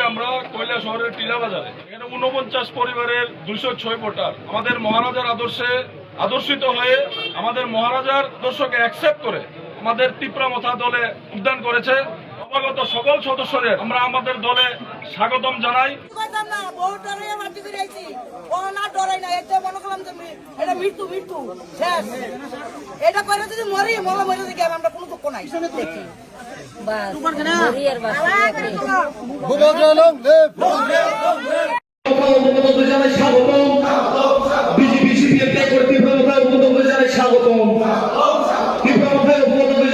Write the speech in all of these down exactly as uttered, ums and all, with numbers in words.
আমরা কৈলাসহরের টিলা বাজারে এখানে ঊনপঞ্চাশ পরিবারের দুইশো ছয় ভোটার আমাদের মহারাজার আদর্শে আদর্শিত হয়ে আমাদের মহারাজার আদর্শকে অ্যাকসেপ্ট করে আমাদের তিপ্রা মথা দলে যোগদান করেছে। নবাগত সকল সদস্যদের আমরা আমাদের দলে স্বাগতম জানাই। করতাম না, বহুত ডরাইয়া মাটি করে আইছি। ও না ডরাই না, এতে মনে করলাম যে মি-, এটা মৃত্যু, মৃত্যু, শেষ। এটা করে যদি মরি, মরে মরে যদি গেলাম, আমরা কোনো দুঃখ নাই। দেখি। বাস, মরি আর বাস, একই। Bubagra long live! ত্রিপুরা মথা ত্যাগ করে ত্রিপুরা মথা ত্যাগ করে ত্রিপুরা মথা ত্যাগ করে ত্রিপুরা মথা ত্যাগ করে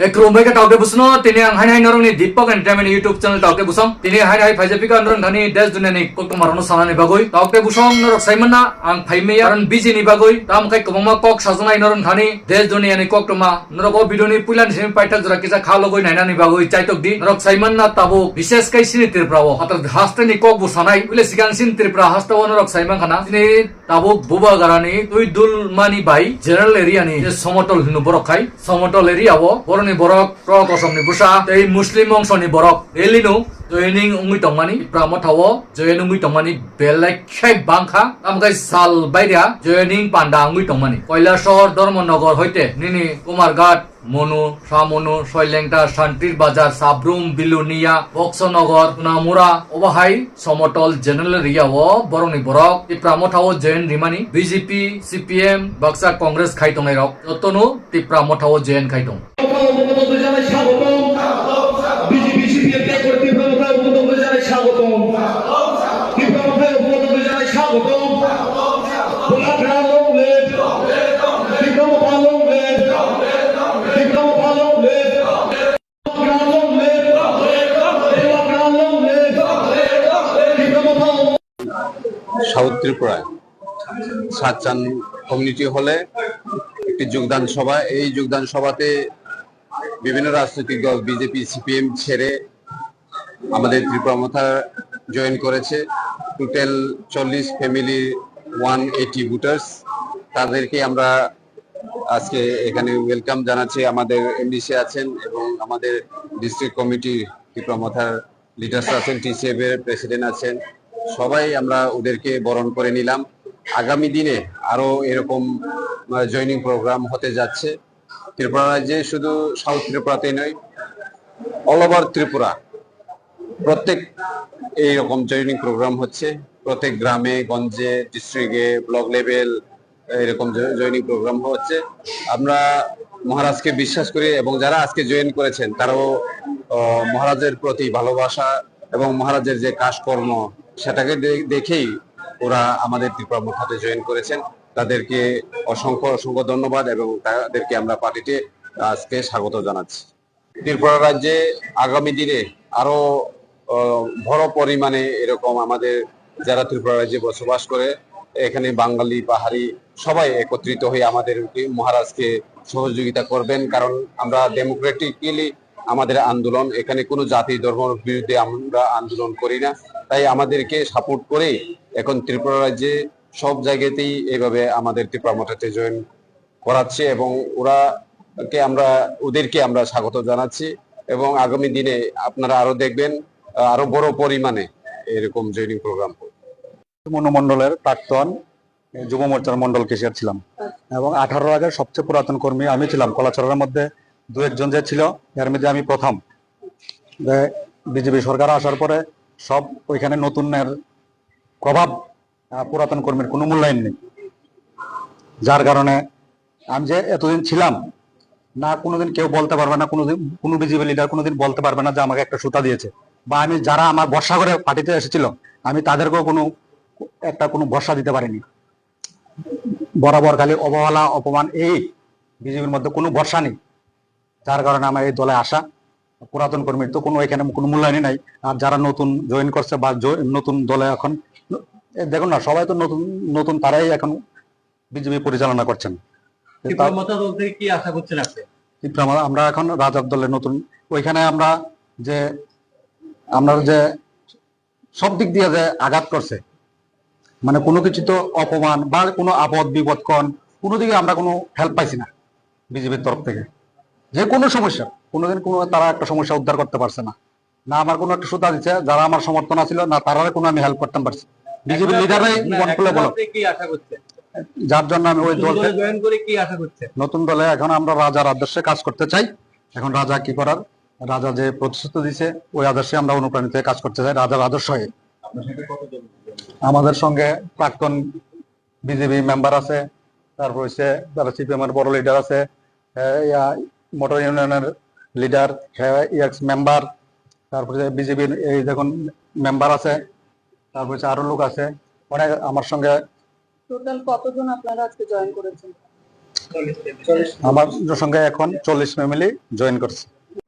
Ekrum bai khe tawke busno, tini ang haino haino rokni Deepak Entertainment YouTube channel tawke busong. Tini haino hai phaijak pika norok thani desh duniya ni koktwma rokno sanani bagwi. Tawke busong norok saimanna ang phaimaya karon busy ni bagwi. Tamo khai kwbangma kok sajaknai norok thani desh duniya ni koktwma. Norok o video ni puila ni simi paithak jora kisa kha logwi nainani bagwi chaitok di. Norok saimanna tabuk bishes kai sini Tripura o. Hatar haste ni kok bo sanai. Puila sikang sini Tripura haste o norok saiman khana. Tini tabuk Bubagrani twi dulmani bai general area ni je Somotol hino borok khai. Somotol area o boroni borok Pro Kosom ni bwsa tei Muslim wngso ni borok rally no joining wngwi tongmani Tipra Motha o join wngwi tongmani belai khe bangkha. Tamo khe sal baida joining panda wngwi tongmani Koilashor Dharmanagar hoite nini Kumarghat Monu, Samonu, Soilengta, Santir Bazar, Sabrum, Bilonia, Boksonogor, Kunamura, obo hai Somotol General Area o borokni borok Tipra Motha o join rimani B J P, C P M, baksa Congress khai tongnai rok jotono Tipra Motha o join khai tong. South ত্রিপুরায় সাতচান কমিউনিটি হলে একটি যোগদান সভা। এই যোগদান সভাতে বিভিন্ন রাজনৈতিক দল বিজেপি, সিপিএম ছেড়ে আমাদের ত্রিপুরা মথা জয়েন করেছে। টোটাল চল্লিশ ফ্যামিলি, ওয়ান এইটি ভোটার্স। তাদেরকে আমরা আজকে এখানে ওয়েলকাম জানাচ্ছি। আমাদের এমডিসি আছেন এবং আমাদের ডিস্ট্রিক্ট কমিটি ত্রিপুরা মথার লিডার্স আছেন, টিসিএফ এর প্রেসিডেন্ট আছেন, সবাই আমরা ওদেরকে বরণ করে নিলাম। আগামী দিনে আরো এরকম জয়েনিং প্রোগ্রাম হতে যাচ্ছে। ত্রিপুরা রাজ্যে শুধু সাউথ ত্রিপুরাতেই নয়, অল ওভার ত্রিপুরা প্রত্যেক এইরকম জয়েনিং প্রোগ্রাম হচ্ছে। প্রত্যেক গ্রামে গঞ্জে, ডিস্ট্রিক্টে, ব্লক লেভেল এরকম জয়েনিং প্রোগ্রাম হচ্ছে। আমরা মহারাজকে বিশ্বাস করি এবং যারা আজকে জয়েন করেছেন তারাও আহ, মহারাজের প্রতি ভালোবাসা এবং মহারাজের যে কাজকর্ম সেটাকে দে- দেখেই ওরা আমাদের ত্রিপুরা মথাতে জয়েন করেছেন। তাদেরকে অসংখ্য অসংখ্য ধন্যবাদ এবং তাদেরকে আমরা পার্টিতে আজকে স্বাগত জানাচ্ছি। ত্রিপুরা রাজ্যে আগামী দিনে আরো আহ, বড় পরিমাণে এরকম আমাদের যারা ত্রিপুরা রাজ্যে বসবাস করে, এখানে বাঙালি, পাহাড়ি সবাই একত্রিত হয়ে আমাদের মহারাজকে সহযোগিতা করবেন। কারণ আমরা ডেমোক্রেটিক্যালি আমাদের আন্দোলন, এখানে কোনো জাতি ধর্মর বিরুদ্ধে আমরা আন্দোলন করি না। তাই আমাদেরকে সাপোর্ট করেই এখন ত্রিপুরা রাজ্যে সব জায়গাতেই এইভাবে আমাদের ত্রিপুরা মথাতে জয়েন করাচ্ছে এবং ওরাকে আমরা, ওদেরকে আমরা স্বাগত জানাচ্ছি এবং আগামী দিনে আপনারা আরো দেখবেন, আহ, আরো বড় পরিমাণে এরকম জয়েনিং প্রোগ্রাম হবে। মনু মণ্ডলের প্রাক্তন যুব মোর্চার মণ্ডল ক্যাশিয়ার ছিলাম এবং আঠারোর আগে সবচেয়ে পুরাতন কর্মী আমি ছিলাম। কলাছড়ার মধ্যে দু একজন যে ছিল, এর মধ্যে আমি প্রথম। যে বিজেপি সরকার আসার পরে সব ওইখানে নতুনের প্রভাব, আহ, পুরাতন কর্মীর কোনো মূল্যায়ন নেই, যার কারণে আমি যে এতদিন ছিলাম, না কোনোদিন কেউ বলতে পারবে না, কোনোদিন কোনো বিজেপি লিডার কোনোদিন বলতে পারবে না যে আমাকে একটা সুতা দিয়েছে, বা আমি যারা আমার ভরসা করে পার্টিতে এসেছিল, আমি তাদেরকেও কোনো একটা কোনো ভরসা দিতে পারিনি। বরাবর খালি অবহেলা, অপমান, এই বিজেপির মধ্যে কোনো ভরসা নেই, যার কারণে আমার এই দলে আসা। পুরাতন কর্মীর তো কোনো এখানে কোনো মূল্যায়নই নাই। আর যারা নতুন জয়েন করছে বা জ- নতুন দলে এখন, এ, দেখুন না, সবাই তো নতুন নতুন, তারাই এখন বিজেপি পরিচালনা করছেন। তা- ত্রিপুরা মথা দল থেকে কি আশা করছেন আপনি? ত্রিপুরা মথা, আমরা এখন রাজার দলে নতুন, ওইখানে আমরা যে, আমরা যে সব দিক দিয়ে যে আঘাত করছে, মানে কোনো কিছু তো অপমান বা কোনো আপদ বিপদ কন, কোনো দিকে আমরা কোনো হেল্প পাইছি না বিজেপির তরফ থেকে। যে কোনো সমস্যা, কোনোদিন কোনো তারা একটা সমস্যা উদ্ধার করতে পারছে না। না আমার কোনো একটা সুতা দিচ্ছে, যারা আমার সমর্থন আছিল না, তারারে কোনো আমি হেল্প করতাম পারছি। বিজেপি লিডাররাই মন খুলে বলো। কি আশা করছে? যার জন্য আমি ওই দল জয়েন করে কি আশা করছে? নতুন দলে এখন আমরা রাজার আদর্শে কাজ করতে চাই। এখন রাজা কি করার, রাজা যে প্রতিশ্রুতি দিছে, ওই আদর্শে আমরা অনুপ্রাণিত হয়ে কাজ করতে চাই, রাজার আদর্শ হয়ে। আমাদের সঙ্গে প্রাক্তন বিজেপি মেম্বার আছে, তারপর হচ্ছে যারা সিপিএম এর বড় লিডার আছে, আহ, ইয়া, মোটর ইউনিয়নের লিডার, হ্যাঁ, এক্স মেম্বার, তারপরে বিজেপির এই দেখুন মেম্বার আছে, তারপর হচ্ছে আরো লোক আছে, অনেক আমার সঙ্গে। টোটাল কতজন আপনারা আজকে জয়েন করেছেন? আমার সঙ্গে এখন চল্লিশ ফ্যামিলি জয়েন করছে।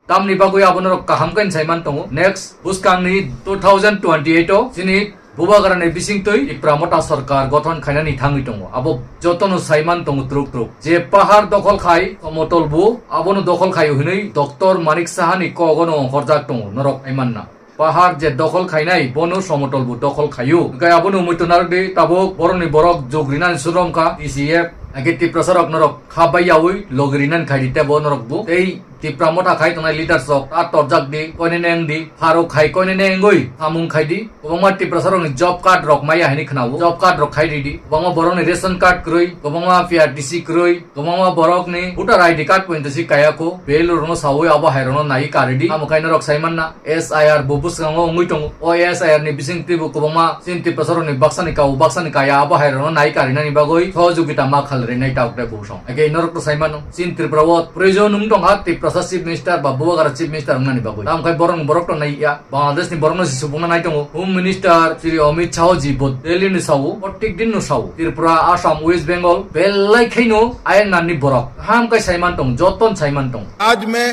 Tamni bagwi abono rok kaham khe saiman tongo. Next, bwskangni two thousand twenty-eight o chini Bubagrani bisingtwi Tipra Motha Sarkar gothon khainani thangwi tongo. Abo jotono saiman tongo truk truk. Je pahar dokhol khai, somotol bu, abono dokhol khaio hinwi Doctor Manik Sahani kogono ongkhorjak tongo, norok saimanna. Pahar je dokhol khainai, bono somotol bu dokhol khaio. Hwnkhe abono muitu narwkdi, tabuk borokni borok jog rinani surom kha, T C F, hwnkhe Tiprasa rok norok kha bai yaui logi rinani khaidi tebo norok bu. Tei Tipra Motha khai tongnai leaders rok ta torjak di, koine neng di, pharo khai koine nengwi samung khai di. Kwbangma Tiprasa rokni job card rok maya hini khwnao, job card rok khai ridi. Kwbangma borokni ration card kwrwi, kwbangma P R T C kwrwi, kwbangma borokni voter I D card pointo si kaya ko, belurokno saui abo hairokno nai karidi. Amo khe norok saimanna, S I R bo bwskango wngwi tongo. O S I R ni bising twibo kwbangma chini Tiprasa rokni baksani kau, baksani kaya abo hairokno nai karinani bagwi sohojogita ma khalrinai tabuk tei bosong. Age norok to saimano, chini Tripura o proyojon wng tongkha Tiprasa Chief Minister ba Bubagra Chief Minister wngnani bagwi. Tamo khe borok, borok to nai ya, Bangladesh ni borokno se subungna nai tongo. Home Minister Shri Amit Shah ji bo Delhi ni sao, protek din no sao. Tripura, Assam, West Bengal, belai khaino ayang nani borok. Ham kai saiman tong, joton saiman tong. आज मैं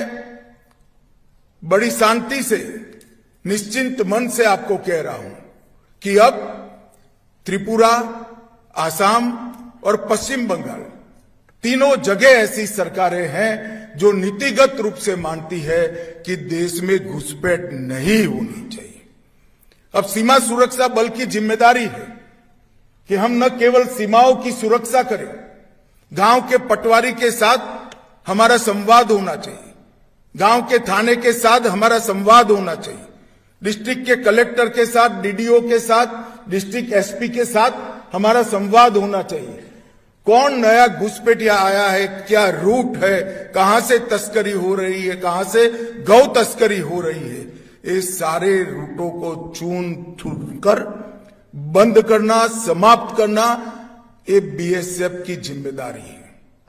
बड़ी शांति से, निश्चिंत मन से आपको कह रहा हूं कि अब त्रिपुरा, आसाम और पश्चिम बंगाल, तीनों जगह ऐसी सरकारें हैं जो नीतिगत रूप से मानती है कि देश में घुसपैठ नहीं होनी चाहिए। अब सीमा सुरक्षा बल की जिम्मेदारी है कि हम न केवल सीमाओं की सुरक्षा करें, गांव के पटवारी के साथ हमारा संवाद होना चाहिए, गांव के थाने के साथ हमारा संवाद होना चाहिए, डिस्ट्रिक्ट के कलेक्टर के साथ, डीडीओ के साथ, डिस्ट्रिक्ट एसपी के साथ हमारा संवाद होना चाहिए। कौन नया घुसपैठिया आया है, क्या रूट है, कहां से तस्करी हो रही है, कहां से गौ तस्करी हो रही है, ये सारे रूटों को चून चून कर बंद करना, समाप्त करना, ये बीएसएफ की जिम्मेदारी है।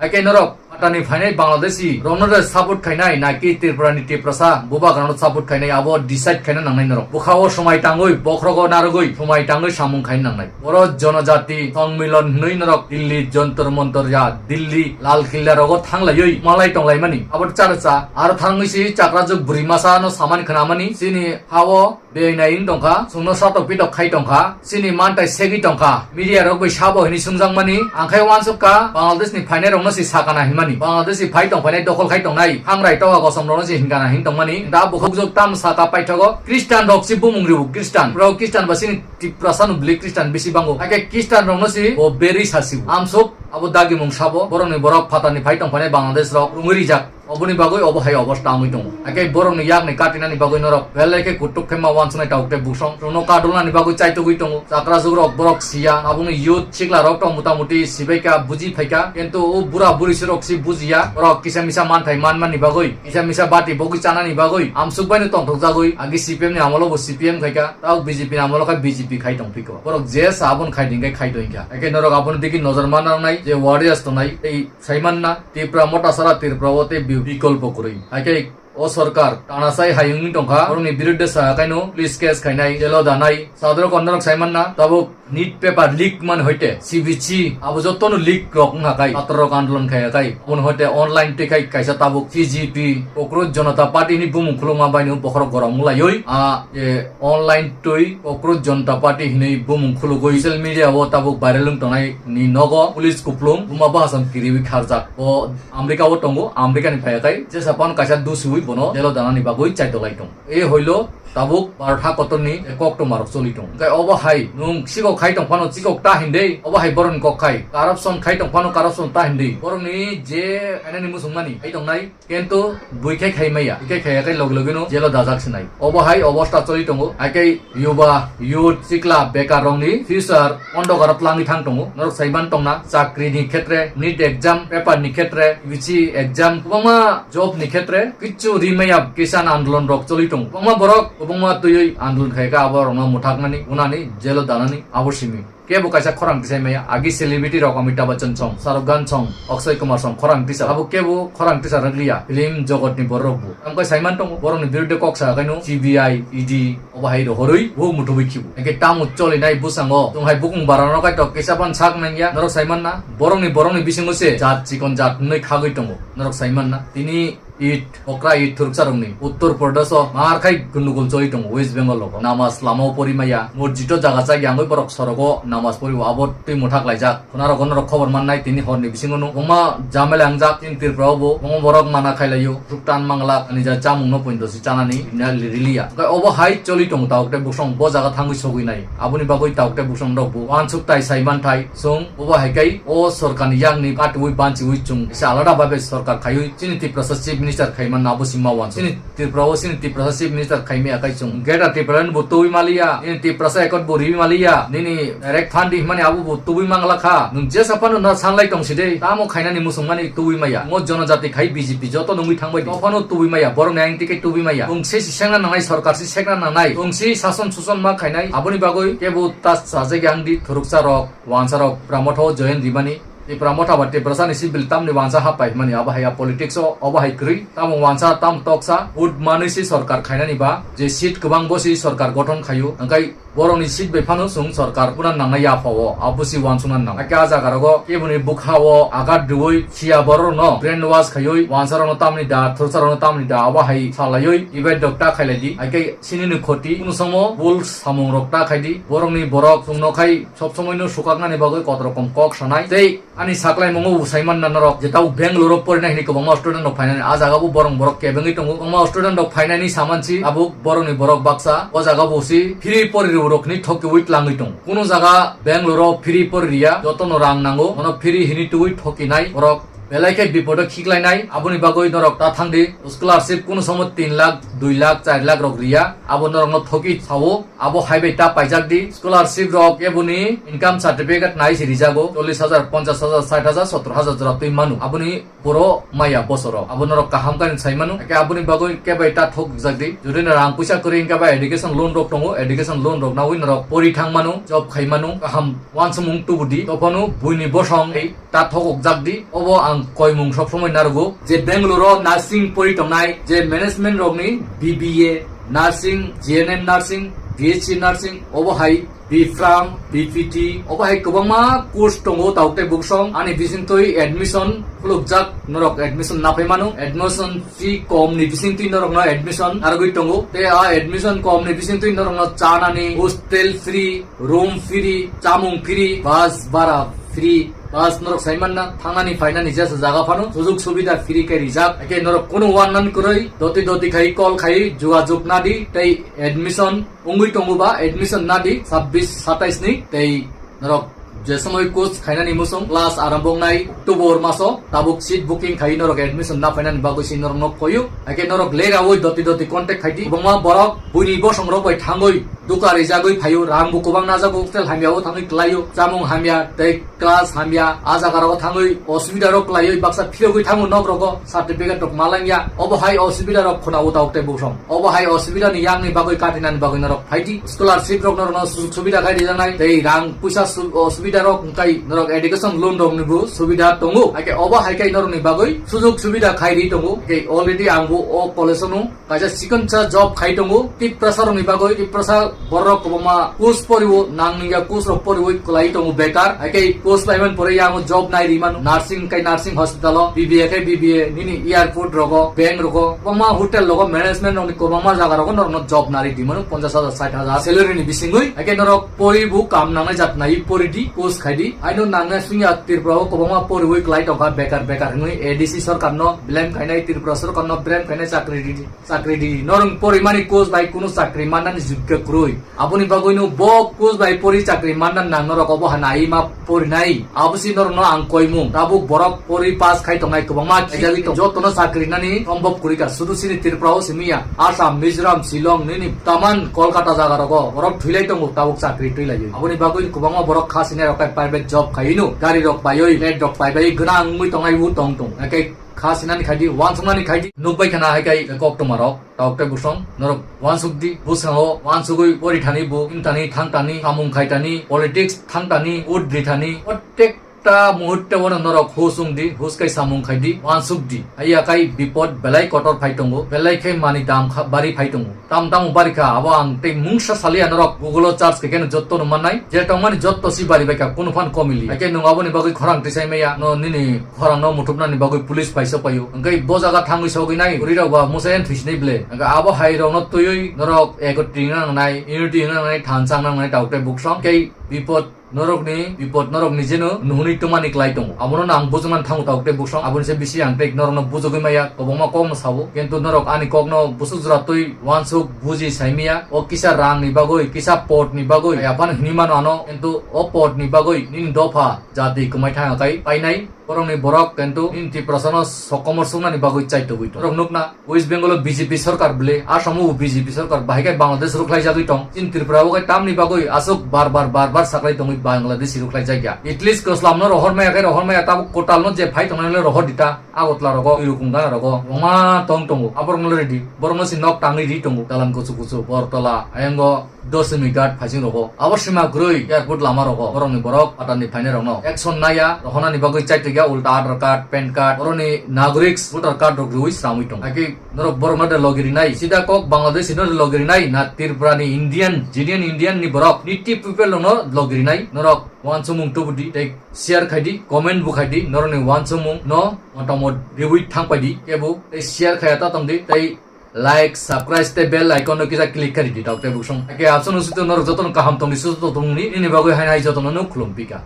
Haikhe norok phatani phainai Bangladeshi rokno je support khainai, naki Tripura ni Tiprasa Bubagrano support khainai, abo decide khaina nangnai norok. Bwkhao swmai tangwi, bokhrogo narwgwi, swmai tangwi samung khaina nangnai. Oro jonojati songmilon hwnwi norok Delhi Jantar Mantar ya, Delhi Lal Killa rogo thanglaiwi malai tonglaimani. Abo chara cha, aro thangwi si chakrajwk bwrwi masa no samani khnamani, chini hao beyai nai wng tongkha, chwngno satok pitok khai tongkha, chini mantai segwi tongkha. Media rok bai sabo hwnwi swngjakmani, ang khai uansuk kha, Bangladesh ni phainai rokno si sakana hinmani. Bangladesh ni phai tongphainai dokhol khai tongnai, hangrai toga kosom rokno si hinkana hin tongmani. Da bukhukjwk tam saka paithago, Christian rok si bumung ribu Christian. Bro Christian ba chini Tiprasa no bwlwi Christian bisi bango. Haikhe Christian rokno si bo berwi sasi. Amsuk abo dagimung sabo, borokni borok phatani phai tongphainai Bangladesh rok rungwi rijak. Oboni bagwi obo hai obosta wngwi tongo. Haikhe borokni yakni katinani bagwi norok belai khe kutuk khe ma uansuknai tabuk tei busong. Chwngno kadulnani bagwi chaitugwi tongo. Chakrajwk rok borok siya. Aboni youth sikla rok tong mota moti sibai kha buji phaikha. Kintu o bura buri si rok si bujiya. Borok kisa misa manthai manmani bagwi, kisa misa bati bogwi chanani bagwi amsuk baino tongthokjagwi agi C P M ni amolo bo C P M khaikha. Tabuk B J P ni amolo khe B J P khai tongphikha. Borok je sa aboni khai dingkhe khai tongkha. Haikhe norok aboni digi nojor manna nangnai je warriors tongnai tei saimanna Tipra Motha sara Tripura o tei bi-, bikolpo kwrwi. Haikhe o sorkar tanasai hai wngwi tongkha, borokni birudde sa kaino police case khainai, jelo danai, sadrok onorok saimanna, tabuk nit paper leak man hoite, C B C, abo jotono leak rok wngkha kai, patrok andolon khai kai, aboni hoite online tei khai kaisa tabuk C G P, Kokroj Jonata Party ni bumung khulukma baino bokhorok gorom wlaiwi, a, e, online twi Kokroj Jonata Party hinwi bumung khulugwi social media o tabuk viral wng tongnai ni nogo police kuplung buma bahasam kiriwi kharjak. O America o tongo, America ni phaiyakhai jesa phano kaisa dusiwi bono jelo danani bagwi chaitoklai tongo. E hoilo Tabuk Bharat ha kotorni koktwma rok choli tongo. Hwnkhe obo hai nwng sikok khai tong phano sikok ta hindi, obo hai borokni kok khai. Corruption khai tong phano corruption ta hindi. Borokni je khainani muchungmani khai tongnai, kintu bui khe khai maya. Bui khe khaiya khe logi logi no jelo dajak sinai. Obo hai obosta choli tongo. Haikhai yuba, youth, sikla, bekar rokni future ondokaro tlangwi thang tongo. Norok saiman tongna, chakri ni khetre, NEET exam, paper ni khetre, U P S C exam, kwbangma job ni khetre kichu rimaya kisan andolon rok choli tongo. Kwbangma borok, kwbangma twiwi andolon khaika abo rokno muthaknani, unani, jelo danani, abo simi. Kebo kaisa khorang tisai maya, agi celebrity rok Amitabh Bachchan song, Shahrukh Khan song, Akshay Kumar song khorang tisa. Abo kebo khorang tisa rwkliya, film jogotni borok bo. Tamo khe saiman tongo, borokni biruddhe kok sa kaino C B I, E D, obo hai rohorwi bo muthubwi khibo. Hwnkhe tamo cholinai bwskango chwng hai bukung barano kaitor kisa phano sak nangya, norok saimanna, borokni, borokni bisingo se jat chikon jat hwnwi khagwi tongo, norok saimanna. Tini Eid, okra Eid thuruksa rokni Uttar Pradesh o mar khai gundugul choli tongo West Bengal o. Namaz lama o pori maya, mosjid o jaga chagi angwi borok sorogo namaz pori o, abo twi muthak laijak. Khuna rok norok khobor mannai tini horni bisingo no. Kwbangma jamela wngjak tini Tripura o bo. Kwbangma borok mana khai laio. Ruktan manglak ani ja chamung no poito se chanani na riliya. Hwnkhe obo hai choli tongo tabuk tei bwsong bo jaga thangwi sogwi nai. Aboni bagwi tabuk tei bwsong rok bo wansuk tai sai manthai. Chwng obo hai kai o sorkar ni yakni katuwi banchiwi chwng se alada babe sorkar khaiwi chini Tiprasa Chief Minister khai manna abo sima wansuk. Chini Tripura o chini Tiprasa Chief Minister khaimaya kai chwng. Greater Tipraland bo tubui maliya, nini Tiprasa Accord bo riwi maliya, nini direct fund himani abo bo tubui mangla kha. Nwng jesa phano na sanlai tong si de, tamo khainani muchungmani tubui maya. Mo jonojati khai B J P joto nungwi thangbai di. Tophano tubui maya, borok ni ayang tike tubui maya. Nwng se si sengna nangnai, sorkar si sengna nangnai. Nwng si sason suson ma khainai, aboni bagwi kebo ta sajagya ang di thuruksa rok. Wansa rok Tipra Motha o join rimani, Tipra Motha ba Tiprasa ni civil tamni wansa hapai himani abo hai ya politics o, obo hai kwrwi. Tamo wansa tam toksa vote manwi si sorkar khainani ba, je seat kwbang bo si sorkar gothon khaio, hwnkhe borokni seat bai phano chwng sorkar puna nangnai yapha o, abo si wansukna nang. Hakhe a jaga rogo keboni bwkha o agat rwui siya borok no brain wash khaiwi wansa rok no tamni da, thursa rok no tamni da, abo hai salaiwi divide rok ta khailai di. Hakhe sini ni khoti kunu somo bul samung rok ta khai di. Borokni borok chwng no khai sob somoi no sukaknani bagwi kotorokom kok sanai. Tei ani saklai mungo bo saiman na norok je tabuk Bangalore o porinai hini kwbangma student rok phainani, a jaga bo borok borok kebengwi tongo. Kwbangma student rok phainani samansi abo borokni borok baksa o jaga bo si free pori rw rok hini thokiwi tlangwi tongo. Kunu jaga Bangalore o free pori riya, joto no rang nango, ono free hini twiwi thokinai borok belai khe bipodo khiklainai. Aboni bagwi norok ta thang di, scholarship kunu somo tin lakh, dui lakh, char lakh rok riya, abo norok no thoki sao. Abo hai bai ta paijak di, scholarship rok eboni income certificate nai se rijago, chollish hajar, ponchash hajar, sait hajar, sottor hajar jora twi manu. Aboni puro maya bosoro abo norok kaham khe sai manu. Hake aboni bagwi kebai ta thok jak di, jodi na rang puisa kwrwi hwnkhe ba education loan rok tongo, education loan rok nawi norok pori thang manu, job khai manu, kaham wansumung tubu di, tophano buini bosong ei ta thokok jak di. Obo ang koimung sob somoi narwgo je Bangalore o nursing pori tongnai je management rokni B B A nursing, G N M nursing, B S C nursing, obo hai B Pharm, B P T, obo hai kwbangma course tongo tabuk tei buksong. Ani bisingtwi admission khulukjak, norok admission naphai mano. Admission fee kom ni bisingtwi norokno admission narwgwi tongo. Tei a admission kom ni bisingtwi norokno chanani hostel free, room free, chamung free, bus bara free, bus norok saimanna thangnani phainani jesa jaga phano sujug subida free khe rijak. Hake norok kunu wannan kwrwi doti doti khai call khai jugajug nadi tei admission wngwi tongo ba admission nadi sabbish satais ni tei norok je somoi course khainani musung class arambho wngnai October maso tabuk seat booking khai norok admission na phainani bagwi si norok nok koyu. Hake norok lerawi doti doti contact khai di. Kwbangma borok buini bosong rok bai thangwi duka rijagwi phaio, rang bo kwbang najago, hostel hamya o thangwi klaio, chamung hamya tei class hamya, a jaga rogo thangwi osubida rok kwlaiwi baksa phirogwi thango nok rogo, certificate rok malangya. Obo hai osubida rok khuna uta ukte bosong. Obo hai osubida ni yang ni bagwi katinani bagwi norok phaidi. Scholarship rok norokno sujug subida khai rijaknai tei rang puisa su-, osubida rok wngkai norok education loan rok ni bo subida tongo. Hake obo hai kai norok ni bagwi sujug subida khai ri tongo. Hake already ang bo o college o nung kaisa chikonsa job khai tongo. Tiprasa rokni bagwi, Tiprasa borok kwbangma course poriwo, nang ningya course rok poriwi kwlai tongo bekar. Haikhai course paiman pore yango job nai ri mano. Nursing kai nursing hospital o, B B A kai B B A, nini airport rogo, bank rogo, kwbangma hotel rogo, management rokni kwbangma jaga rogo norokno job nari di mano, ponchash hajar, sait hajar salary ni bisingwi. Haikhai norok poribu kam nangnai jat nai pori di. Post khaidi, aino nangna sungya Tripura o kwbangma poriwi klai tongkha bekar bekar hwnwi A D C sarkar no blame khainai, Tripura sarkar no blame khainai, chakri di, chakri di. Norong porimani course bai kunu chakri mannani jukka kwrwi. Aboni bagwi no bo course bai pori chakri manna nang norok obo hana ai ma porinai. Abo si norok no ang koimung. Tabuk borok pori pass khai tongnai kwbangma khaijagwi tong. Jotono chakri nani sombhob kwrwi ka. Sudu sini Tripura o simi ya. Assam, Mizoram, Shillong, nini taman Kolkata jaga rogo borok thwilai tongo, tabuk chakri twilaiwi. Aboni bagwi kwbangma borok kha sinai rok kai private job khaiwi no, gari rok baiwi, flat rok pai bai gwnang wngwi tongnai bo tong tong. Ekai kha sinani khaidi, wansuknani khaidi, nukbai khana hai kai koktwma rok, tabuk tei bwsong norok wansuk di, bwskango wansugwi pori thani bo, wng thani, thang thani, samung khai thani, politics thang thani, vote ri thani, protek ta muhurte bono norok hus wng di, hus kai samung khai di, wansuk di. Haiya kai bipod belai kotor phai tongo, belai khe mani dam kha bari phai tongo. Tam tamo bari kha, abo ang tei mungsa saliya norok Google o search khe khe no jotto no mannai. Je tongmani jotto si bari bai kha, kunu phan komili. Haikhe nwng aboni bagwi khorang tisai maya, no nini khorang no muthupnani bagwi police paisa paio. Hwnkhe bo jaga thangwi sogwi nai, uri rok ba musa yan thwisinai ble. Hwnkhe abo hai rok no twiwi norok ekotri wngna nangnai, unity wngna nangnai, thansa wngna nangnai, tabuk tei bwsong. Kei bipod norokni bipod norok nijeno nuhunwi twmani klai tongo. Abono no ang bujuknani thango tabuk tei bwsong, aboni se bisi ang tei norokno bujugwi maya, kwbangma kokno sao, kintu norok ani kokno bwswk jora twi wansuk buji saimaya. O kisa rangni bagwi, kisa podni bagwi aphano hinwi mano ano, kintu o podni bagwi nini dopha jati kwmai thangya kai painai. Borokni borok kintu nini Tiprasano sokomor suknani bagwi chaitogwi tongo. Norok nukna, West Bengal o B J P sarkar bwle, Assam o bo B J P sarkar, bahai khe Bangladesh rwkhlai jagwi tong. Chini Tripura o khe tamni bagwi aswk bar bar bar bar saklai tongwi Bangladesh rwkhlai jakya. At least kwslam no rohor maya khe rohor maya, tabuk kwtal no je phai tongnai le rohor di ta. Agartala rogo, Irukung gana rogo, kwbangma tong tongo. Aborok no ready, borok no si nok tangwi ri tongo. Dalan kuchu kuchu, Bortola, ayango Dosimi Ghat phaising rogo. Abo sima kwrwi airport lama rogo. Borokni borok patani phainai rokno action naya, rohonani bagwi chaitokya ulta Aadhaar card, PAN card, borokni nagorik voter card rok rwui sramwi tongo. Hakhe norok borokno de logi rinai, sida kok Bangladeshi no de logi rinai, na Tripura ni Indian, genuine Indian ni borok, native people rokno logi rinai. Norok wansukmung tubudi tei share khaidi, comment bo khaidi, norokni wansukmung no motamot riwi thangpaidi, kebo tei share khaya ta tongdi, tei like, subscribe tei bell icon no kisa click khaidi, tabuk tei bwsong. Hakhe aswk no sito norok jotono kaham tongdi, susto tongni, nini bagwi hai hai jotono no khulum pika.